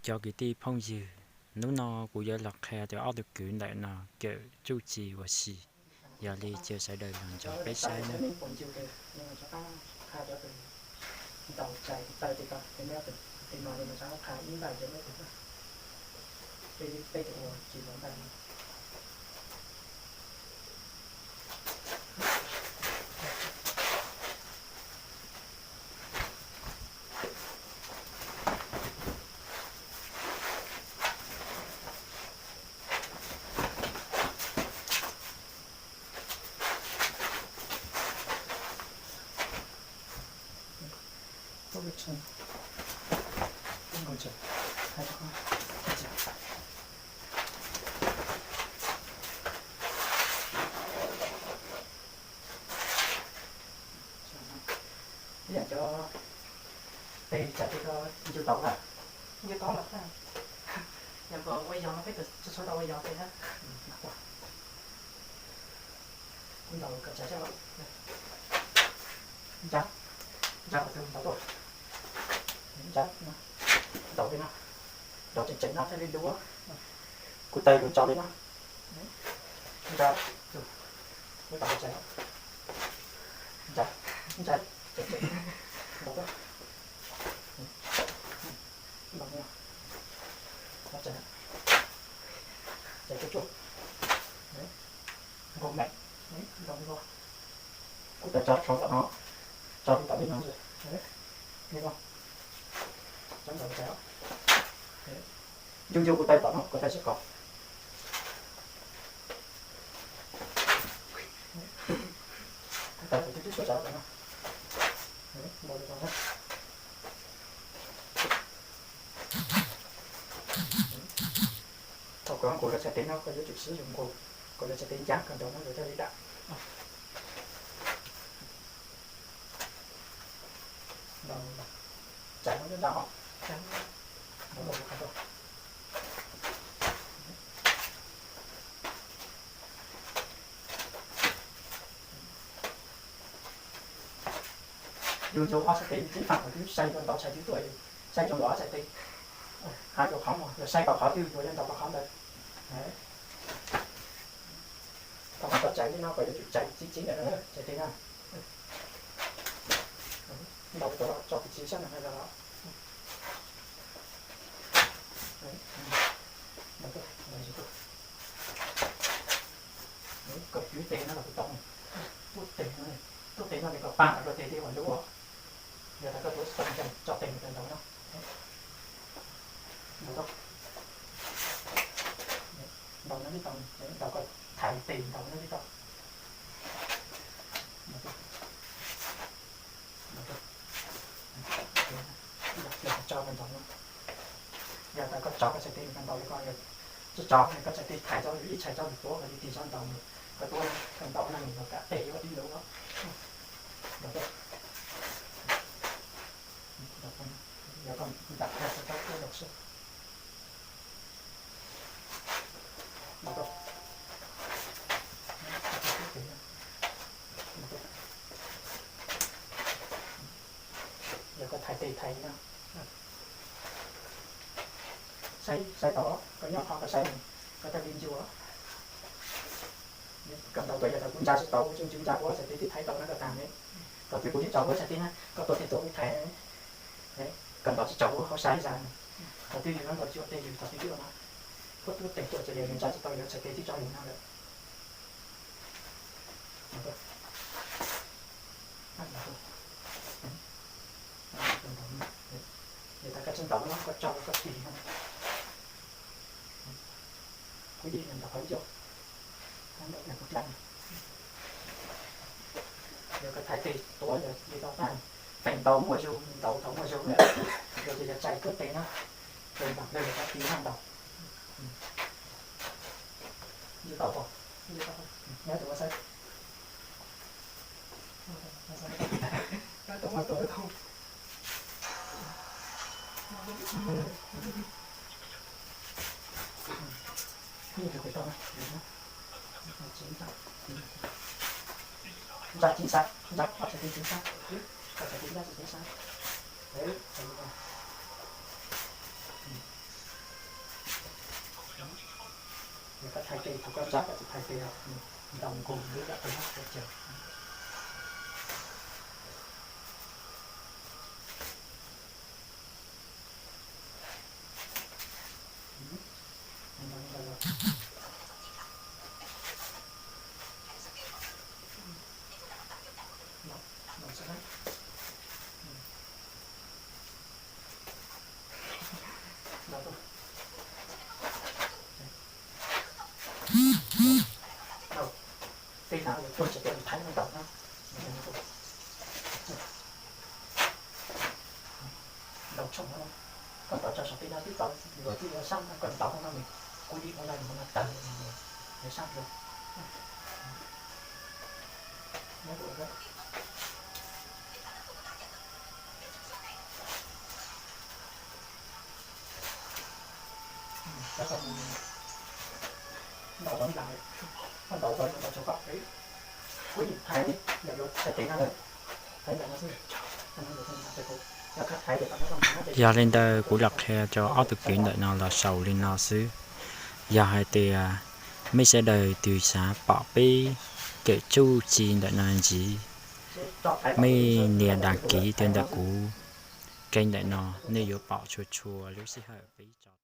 Cov kwv tij phooj ywg, hnub no kuv yuav los qhia tias ob tug kwv ntawm no kawm txuj ci ua si. Yog li cia sawv daws los nrog peb saib nawb. Ib yam cov tes tsam li ko ncu tau lawm, ncu tau lawm, yog npaum ua yog no peb tsis tshua tau ua yog tes na. Kuv ntaus kom tsawv, ntsa, ntsa kom tus ntaus tuaj, ntsa, ntaus li no, ntaus tseem tseem no thiaj li luv. Kuv taw lus tso li no, ntsa, kuv ntaus tsawv, ntsa, ntsa, tseem tseem, ntaus tuaj, ntaus li no, ntaus tsawv, tsawv tsuaj tsuaj, nkaus meem, ntaus li no. Kuv taw tso rau tom no, tso rau tom li no, li no, tso ntaus tsawv, ncu ncu kuv taw tom no, kuv taw sib kos. Thaum koj nqus lub txhais tes no koj yuav tsum siv zog nqus, koj lub txhais tes ncaj koj ntaus no yuav thiaj li dam. Ntaus, tsam no ntaus, ntaus, ntaus. Yus ncu ob txhais tes ib fam, yus saib rau ntaus tshais twb tuaj, saib rau ntaus ob txhais tes, hais rau qhov muag, yog saib rau qhov twg yus yuav ntaus rau qhov ntawd. Thaum koj tsais li no koj yuav tsum tsais txij txij ntawm no, tsais tes no. Ntaus tso tso txij sab no los. Kom kwv tes no los kuv tau, tuaj tes no, tuaj tes no ces kom pa kom tes thiaj ua lub. Yog tas koj tuav txog tso tes mus rau ntaus no. Ntaus tau, ntaus no tib tau, ntaus koj thaiv tes ntaus no tib tau. Yog tas tso koj ntaus no, yog tas koj tso koj txhais tes mus rau ntaus li ko, tsis tso koj txhais tes thaiv tso, ib txhais tso mus tuav kom tig tso ntaus, koj tuav koj ntaus no mus kam tes ua tib lub. Ntaus, yog koj ntaus no koj tuav los xwb. Yog koj thaiv tes thaiv no, saib, saib tau, koj nyob qhov koj saib, koj thiaj li ncu. Koj ntaus tuaj yog tas kuv ntsa tsis tau, kuv tsuas ncu ntsa kuv ob txhais tes twb thaiv tau no koj tag ne. Thaum twg kuv twb tso kuv ob txhais tes na, koj tuaj tes tuaj kuv thaiv. Koj ntaus tsis tau kuv hauv sai zag. Thaum twg yus ntaus cuam tes yus thaum twg twb ua no, koj tuaj tes tuaj ces yog yus ntsa tsis tau yus ob txhais tes twb tso yus no lawm. Yog tas koj tsis ntaus no koj tso koj tig no, kuv yeej ntaus qhov ncauj. Yog koj thaiv tes tuav yog li tau tag, feem ntaus muaj zug, ntaus tau muaj zug na, yog ces yog tsais tuaj tes no, ces ntaus ntawd yog koj tig no ntaus. Ntaus tau, nyob tus ua saib. Ntsa chính xác, ntsa chính xác, ntsa chính xác. Đấy, đấy. Yog li ntawd kuv los qhia rau ob tug kwv ntawm no los xaus li no xwb. Yog hais tias mej sawv daws twg xav pom peb cawm tsuj ci ntawm no ntxiv, mej nias đăng ký tuaj ntawm kuv kênh ntawm no, nej yuav pom txhua txhua lub sij hawm peb tso